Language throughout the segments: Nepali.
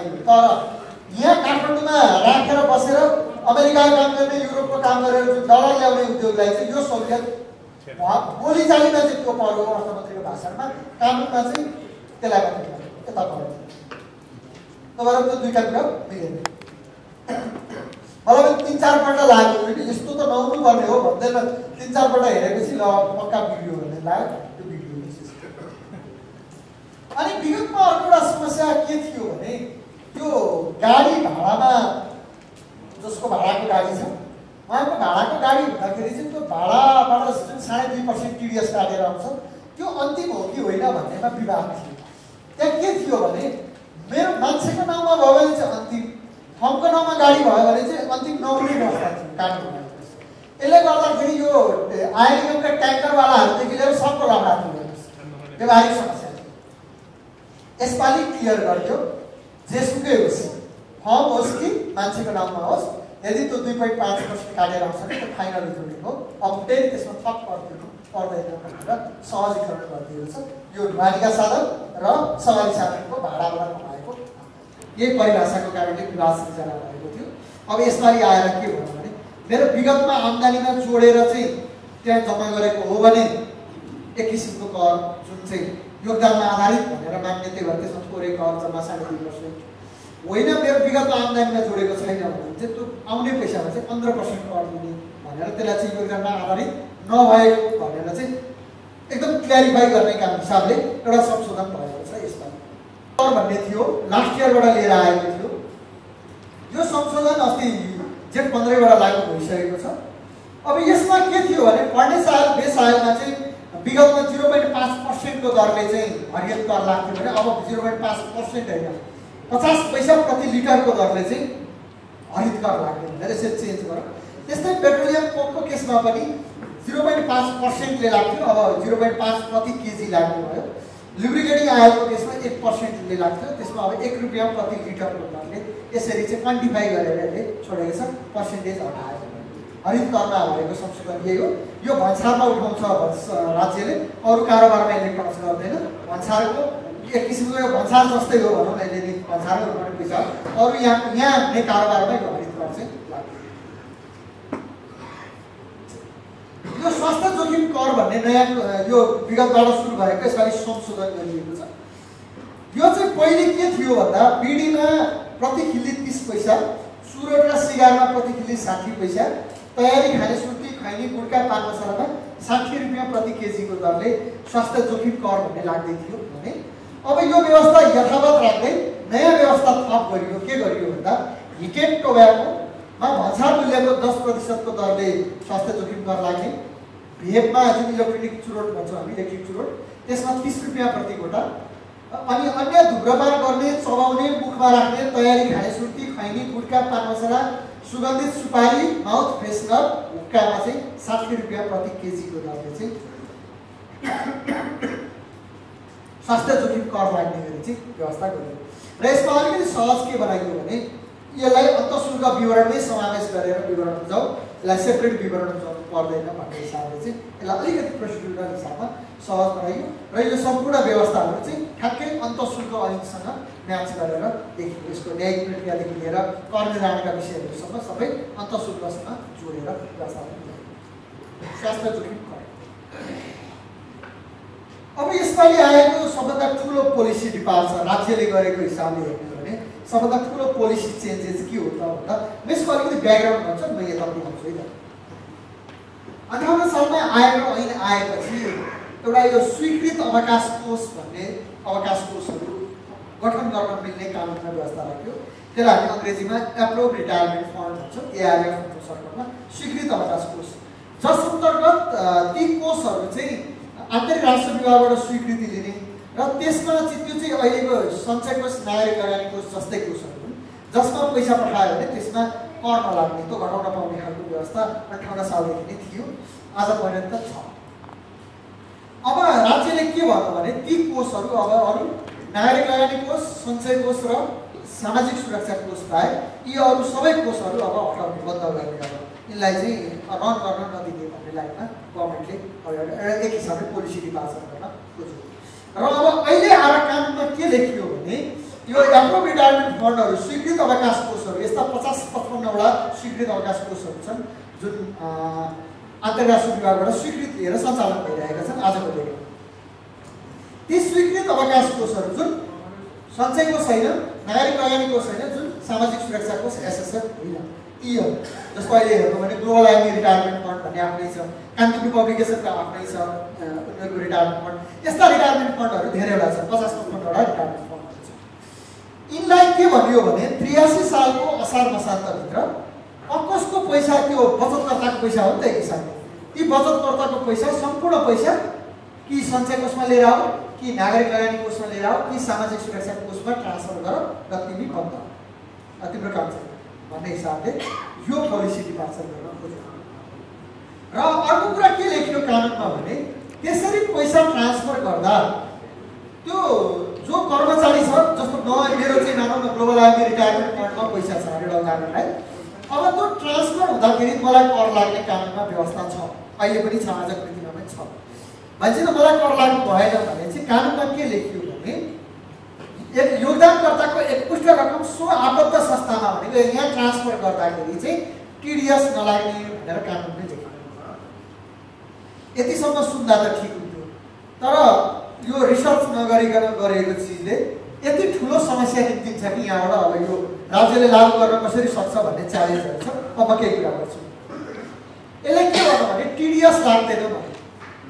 बनाइदियो। तर यहाँ काठमाडौँमा राखेर बसेर अमेरिकाको काम गर्ने, युरोपको काम गरेर जुन डलर ल्याउने उद्योगलाई चाहिँ यो सहुलियत बोलीचालीमा चाहिँ त्यो पर्यो अर्थमन्त्रीको भाषणमा, कानुनमा चाहिँ त्यसलाई मात्रै यता पर्यो। तपाईँहरू त्यो दुईटा कुरा मिलेन। मलाई 3-4 पल्ट लाग्यो होइन यस्तो त नहुनु पर्ने हो भन्दैन, 3-4 पल्ट हेरेपछि ल पक्का भिडियो भन्ने लाग्यो त्यो भिडियो। अनि विगतमा अर्को एउटा समस्या के थियो भने त्यो गाडी भाडामा जसको भाडाको गाडी छ उहाँको भाडाको गाडी हुँदाखेरि चाहिँ त्यो भाडाबाट जुन 2.5% टिडिएस काटेर आउँछ त्यो अन्तिम हो कि होइन भन्नेमा विवाद थियो। त्यहाँ के थियो भने मेरो मान्छेको नाउँमा भयो भने चाहिँ अन्तिम, ठाउँको नाउँमा गाडी भयो भने चाहिँ अन्तिम नहुने अवस्था थियो काठमाडौँमा। यसले गर्दाखेरि यो आइएमएफका ट्याङ्करवालाहरूदेखि लिएर सबको लडा थियो, व्यवहारिक समस्या थियो। यसपालि क्लियर गरियो जेसुकै होस्, फर्म होस् कि मान्छेको नाममा होस्, यदि त्यो 2.5% काटेर आउँछ भने त्यो फाइनल जोडिङ हो। अब फेरि त्यसमा थप पर्दैन भनेर सहजीकरण गरिदिएको छ। यो ढुवानीका साधन र सवारी साधनको भाडाबाट कमाएको यही परिभाषाको कारणले विवाद सिर्जना भएको थियो। अब यसपालि आएर के भयो भने मेरो विगतमा आम्दानीमा जोडेर चाहिँ त्यहाँ जम्मा गरेको हो भने एक किसिमको कर जुन चाहिँ योगदानमा आधारित भनेर मान्ने, त्यही भएर त्यसमा थोरै कर जम्मा 2.5% होइन, मेरो विगतमा आम्दानीमा जोडेको छैन भने चाहिँ त्यो आउने पैसामा चाहिँ 15% कर दिने भनेर त्यसलाई चाहिँ योगदानमा आधारित नभएको भनेर चाहिँ एकदम क्ल्यारिफाई गर्ने काम हिसाबले एउटा संशोधन भएको छ। यसमा कर भन्ने थियो लास्ट इयरबाट लिएर आएको थियो। यो संशोधन अस्ति जेठ 15बाट लागू भइसकेको छ। अब यसमा के थियो भने पढ्ने साल बेस आयमा चाहिँ विगतमा 0.5% को दरले चाहिँ हरियत कर लाग्थ्यो भने अब 0.5% होइन 50 पैसा प्रति लिटरको दरले चाहिँ हरित कर लाग्ने भनेर यसरी चेन्ज गर्यो। त्यस्तै पेट्रोलियम कोकको केसमा पनि 0.5% ले लाग्थ्यो, अब 0.5 प्रति केजी लाग्ने भयो। लुब्रिकेटिङ आयलको केसमा 1% ले लाग्थ्यो, त्यसमा अब 1 रुपैयाँ प्रति लिटरको दरले यसरी चाहिँ क्वान्टिफाई गरेर यसले छोडेको छ, पर्सेन्टेज हटायो। हरित करमा भएको संशोधन यही हो। यो भन्सारमा उठाउँछ राज्यले, अरू कारोबारमा यसले टच गर्दैन। भन्सारको एक किसिमको यो भन्सार जस्तै हो भनौँ, यसले भन्सारमा उठाउने पैसा, अरू यहाँ हुने कारोबारमा यो हरित कर चाहिँ लाग्छ। यो स्वास्थ्य जोखिम कर भन्ने नयाँ यो विगतबाट सुरु भएको यसपालि संशोधन गरिएको छ। यो चाहिँ पहिले के थियो भन्दा बिडीमा प्रति किलो 30 पैसा, सुरट र सिगारमा प्रति किलो 60 पैसा, तयारी खाने सुर्ती खैनी गुड्का पान मसलामा 60 रुपैयाँ प्रति केजीको दरले स्वास्थ्य जोखिम कर भन्ने लाग्दै थियो भने अब यो व्यवस्था यथावत राख्दै नयाँ व्यवस्था थप गरियो। के गरियो भन्दा हिटेड टोब्याकोमा भन्सार मूल्यको 10% को दरले स्वास्थ्य जोखिम कर लाग्ने, भेपमा जुन इलेक्ट्रोनिक चुरोट भन्छौँ हामी इलेक्ट्रिक चुरोट त्यसमा 30 रुपैयाँ प्रति गोटा, अनि अन्य धुम्रपान गर्ने, चबाउने, मुखमा राख्ने, तयारी खाने सुर्ती खैनी गुड्का पान मसला, सुगन्धित सुपारी, माउथ फ्रेसनर हुक्कामा चाहिँ 60 रुपैयाँ प्रति केजीको दरले चाहिँ स्वास्थ्य जोखिम कर लाग्ने गरी चाहिँ व्यवस्था गरियो। र यसमा अलिकति सहज के बनाइयो भने यसलाई अन्तःशुल्क विवरणमै समावेश गरेर विवरण बुझाउ, यसलाई सेपरेट विवरण बुझाउनु पर्दैन भन्ने हिसाबले चाहिँ यसलाई अलिकति प्रोसिड्युरल हिसाबमा सहज बनाइयो। र यो सम्पूर्ण व्यवस्थाहरू चाहिँ ठ्याक्कै अन्तःशुल्क ऐनसँग म्याच गरेर देखियो। यसको न्यायिक प्रक्रियादेखि लिएर कर निर्धारणका विषयहरूसम्म सबै अन्तःशुल्कसँग जोडेर व्यवस्थापन गरियो। स्वास्थ्य जोखिम कर अब यसपालि आएको सबभन्दा ठुलो पोलिसी डिपार्चर राज्यले गरेको हिसाबले हेर्ने हो भने सबभन्दा ठुलो पोलिसी चेन्जेस के हो त भन्दा यसको अलिकति ब्याकग्राउन्ड भन्छ म यता बुझाउँछु है त। 58 सालमा आएको ऐन आएपछि एउटा यो स्वीकृत अवकाश कोष भन्ने अवकाश कोषहरू गठन गर्न मिल्ने कानुनमा व्यवस्था राख्यो। त्यसलाई हामी अङ्ग्रेजीमा एप्रुभ रिटायरमेन्ट फन्ड भन्छौँ, एआरएफ भन्छौँ सरकारमा, स्वीकृत अवकाश कोष, जस अन्तर्गत ती कोषहरू चाहिँ आन्तरिक राष्ट्र विभागबाट स्वीकृति लिने र त्यसमा चाहिँ त्यो चाहिँ अहिलेको सञ्चय कोष, नागरिक लगानी कोष जस्तै कोषहरू हुन् जसमा पैसा पठायो भने त्यसमा कर नलाग्ने, त्यो घटाउन पाउने खालको व्यवस्था 58 सालदेखि नै थियो, आज पर्यन्त छ। अब राज्यले के भन्यो भने ती कोषहरू अब अरू नागरिक लगानी कोष, सञ्चय कोष र सामाजिक सुरक्षा कोष बाहेक यी अरू सबै कोषहरू अब हटाउने, बन्द गर्ने अब यसलाई चाहिँ रन गर्न नदिने भन्ने लाइनमा गभर्मेन्टले एक हिसाबले पोलिसी डिपार्चर गर्न खोज्यो। र अब अहिले आएर कानुनमा के लेखियो भने यो एप्रोभ रिटायरमेन्ट फन्डहरू स्वीकृत अवकाश कोषहरू यस्ता 50-55 वटा स्वीकृत अवकाश कोषहरू छन् जुन अन्तर्राष्ट्रिय विभागबाट स्वीकृत लिएर सञ्चालन भइरहेका छन् आजको दिनमा। ती स्वीकृत अवकाश कोषहरू जुन सञ्चय कोष छैन, नागरिक लगानी कोष छैन, जुन सामाजिक सुरक्षा कोष एसएसएफ होइन, यी हो। जस्तो अहिले हेर्नु भने ग्लोबल आइएमई रिटायरमेन्ट फन्ड भन्ने आफ्नै छ, कान्तिपुर पब्लिकेसनको आफ्नै छ उनीहरूको रिटायरमेन्ट फन्ड। यस्ता रिटायरमेन्ट फन्डहरू धेरैवटा छन्, 50-55 वटा रिटायरमेन्ट फन्डहरू छ। यिनलाई के भनियो भने 83 सालको असार मसान्तभित्र अकसको पैसा, त्यो बचतकर्ताको पैसा हो नि त एक हिसाबले, ती बचतकर्ताको पैसा सम्पूर्ण पैसा कि सञ्चय कोषमा लिएर आऊ, कि नागरिक लगानी कोषमा लिएर आऊ, कि सामाजिक सुरक्षा कोषमा ट्रान्सफर गर र तिमी बन्द तिम्रो काम छ भन्ने हिसाबले यो पोलिसी डिपार्चर गर्न खोज्यो। र अर्को कुरा के लेखियो कानुनमा भने त्यसरी पैसा ट्रान्सफर गर्दा त्यो जो कर्मचारी छ, जस्तो मेरो चाहिँ मानौँ न ग्लोबल आइएमई रिटायरमेन्ट फन्डमा पैसा छ अरे उदाहरणलाई, अब त्यो ट्रान्सफर हुँदाखेरि मलाई कर लाग्ने कानुनमा व्यवस्था छ, अहिले पनि छ, आजको मितिमा पनि छ। मान्छे त मलाई कर लाग्नु भएन भने चाहिँ कानुनमा के लेखियो भने एक योगदानकर्ताको एकमुष्ट रकम सो आबद्ध संस्थामा भनेको यहाँ ट्रान्सफर गर्दाखेरि चाहिँ टिडिएस नलाग्ने भनेर कानुनले लेखियो। यतिसम्म सुन्दा त ठिक हुन्थ्यो, तर यो रिसर्च नगरिकन गरेको चिजले यति ठुलो समस्या निम्तिन्छ कि यहाँबाट अब यो राज्यले लागू गर्न कसरी सक्छ भन्ने च्यालेन्जहरू छ। अब म केही कुरा गर्छु। यसलाई के गर्नु भने टिडिएस लाग्दैन भने,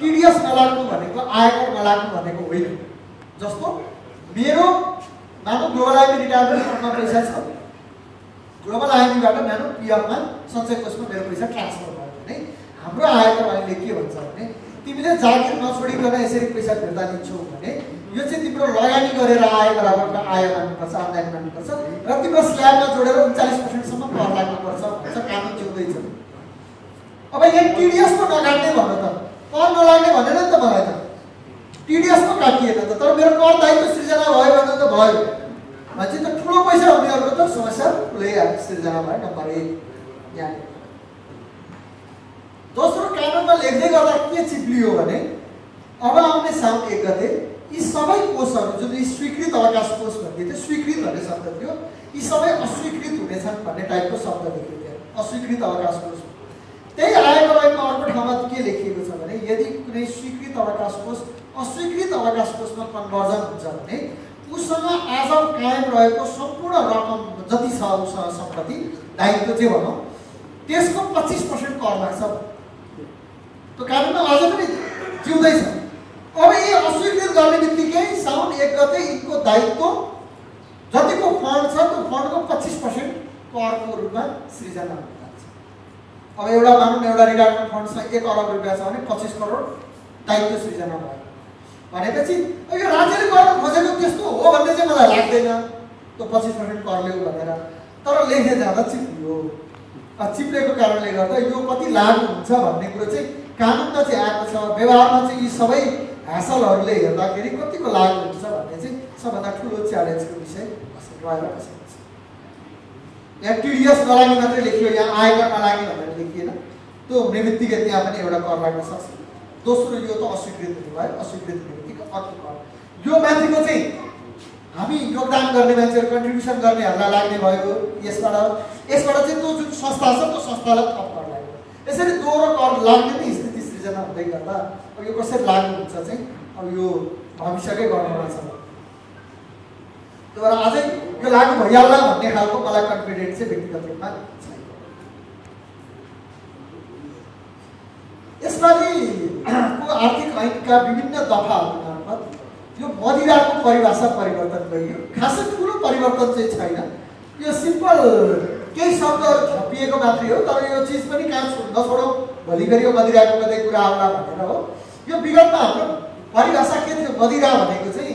टिडिएस नलाग्नु भनेको आयकर नलाग्नु भनेको होइन। जस्तो मेरो मानव ग्लोबल आइएमई रिटायरमेन्ट फन्डमा पैसा छ, ग्लोबल आइएमईबाट मानव पिएफमा सञ्चय कोषमा मेरो पैसा ट्रान्सफर भयो भने हाम्रो आयकर ऐनले के भन्छ भने तिमीले जागिर नछोडिकन यसरी पैसा फिर्ता दिन्छौ भने यो चाहिँ तिम्रो लगानी गरेर आए बराबरको आय मान्नुपर्छ, आम्दानी मान्नुपर्छ र तिम्रो स्ल्याबमा जोडेर 39% सम्म कर लाग्नुपर्छ भन्छ कानुन जिउँदैछ। अब यहाँ टिडिएस पो नकाट्ने भन्नु त, कर नलाग्ने भनेन नि त मलाई त, टिडिएस पो काटिएन त, तर मेरो कर दायित्व सृजना भयो भने त भयो। मान्छे त ठुलो पैसा हुनेहरूको त समस्या ठुलै सृजना भयो, नम्बर 1 यहाँ। दोस्रो, कानुनमा लेख्दै गर्दा के चिप्लियो भने अब आउने साउन 1 गते यी सबै कोषहरू जुन स्वीकृत अवकाश कोष भन्ने थियो, स्वीकृत भन्ने शब्द थियो, यी सबै अस्वीकृत हुनेछन् भन्ने टाइपको शब्द लेखिएको थियो, अस्वीकृत अवकाश कोष। त्यही आयकर ऐनमा अर्को ठाउँमा के लेखिएको छ भने यदि कुनै स्वीकृत अवकाश कोष अस्वीकृत अवकाश कोषमा कन्भर्जन हुन्छ भने उसँग आज कायम रहेको सम्पूर्ण रकम जति छ उसँग सम्पत्ति दायित्व चाहिँ भनौँ त्यसको 25% कर लाग्छ। त्यो कानुनमा आज पनि जिउँदैछ। अब यी अस्वीकृत गर्ने बित्तिकै साउन 1 गते यिनको दायित्व जतिको फन्ड छ त्यो फन्डको 25% करको रूपमा सृजना हुन्छ। अब एउटा मानौँ एउटा रिटायरमेन्ट फन्डसँग 1 अरब रुपियाँ छ भने 25 करोड दायित्व सृजना भयो भनेपछि यो राज्यले गर्न खोजेको त्यस्तो हो भन्ने चाहिँ मलाई लाग्दैन, त्यो 25% कर ल्याऊ भनेर। तर लेख्दै जाँदा चिप्लियो, चिप्लेको कारणले गर्दा यो कति लागु हुन्छ भन्ने कुरो चाहिँ कानुनमा चाहिँ आएको छ। व्यवहारमा चाहिँ यी सबै हासलहरूले हेर्दाखेरि कतिको लागु हुन्छ भन्ने चाहिँ सबभन्दा ठुलो च्यालेन्जको विषय रहेर बसेको छ। यहाँ टिडिएस नलाग्ने मात्रै लेखियो, यहाँ आयकर नलाग्ने भनेर लेखिएन। त्यो हुने बित्तिकै त्यहाँ पनि एउटा कर लाग्न सक्छ। दोस्रो, यो त अस्वीकृत हुने भयो, अस्वीकृत हुने बित्तिकै अर्को कर, यो माथिको चाहिँ हामी योगदान गर्ने मान्छेहरू कन्ट्रिब्युसन गर्नेहरूलाई लाग्ने भयो। यसबाट चाहिँ त्यो जुन संस्था छ त्यो संस्थालाई थप कर लाग्यो। यसरी दोहोरो कर लाग्ने नै स्थिति सृजना हुँदै गर्दा अब यो कसरी लागु हुन्छ चाहिँ अब यो भविष्यकै गणना छ। त्यही भएर अझै यो लागु भइहाल्ला भन्ने खालको मलाई कन्फिडेन्स चाहिँ व्यक्तिगत रूपमा छैन। यसपालिको आर्थिक ऐनका विभिन्न दफाहरू मार्फत यो मदिराको परिभाषा परिवर्तन गरियो। खासै ठुलो परिवर्तन चाहिँ छैन, यो सिम्पल केही शब्दहरू थपिएको मात्रै हो। तर यो चिज पनि कहाँ नछोडौँ, भोलि फेरि यो मदिराको कतै कुरा आउला भनेर हो। यो विगतमा हाम्रो परिभाषा के थियो, मदिरा भनेको चाहिँ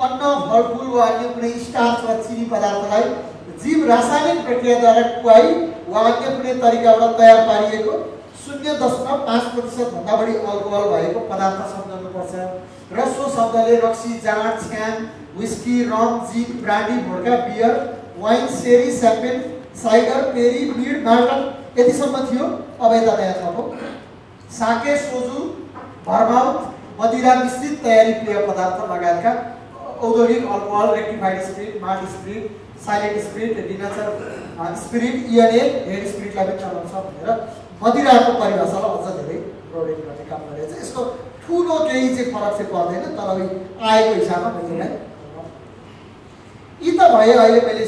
अन्न, फलफुल वा अन्य कुनै स्टार्च वा चिनी पदार्थलाई जीव रासायनिक प्रक्रियाद्वारा कुहाई वा अन्य कुनै तरिकाबाट तयार पारिएको 0.5% भन्दा बढी अल्कोहल भएको पदार्थ सम्झाउनुपर्छ र सो शब्दले रक्सी, जाँड, छ्याम, whisky, rum, gin, brandy, vodka, beer, wine, sherry, champagne, cider, perry, mead, मार्टन यतिसम्म थियो। अब यता नयाँ थपौँ, साके, सोजु, भरमाउथ, मदिरा मिश्रित तयारी पेय पदार्थ लगायतका औद्योगिक alcohol, rectified spirit, malt spirit, silent spirit, denatured spirit, ENA, head स्पिरिटलाई पनि चलाउँछ भनेर मदिराको परिभाषालाई अझ धेरै प्रौढित गर्ने काम गरेको छ। यसको ठुलो केही चाहिँ फरक चाहिँ पर्दैन, तर आएको हिसाबमा मैले यी त भए अहिले मैले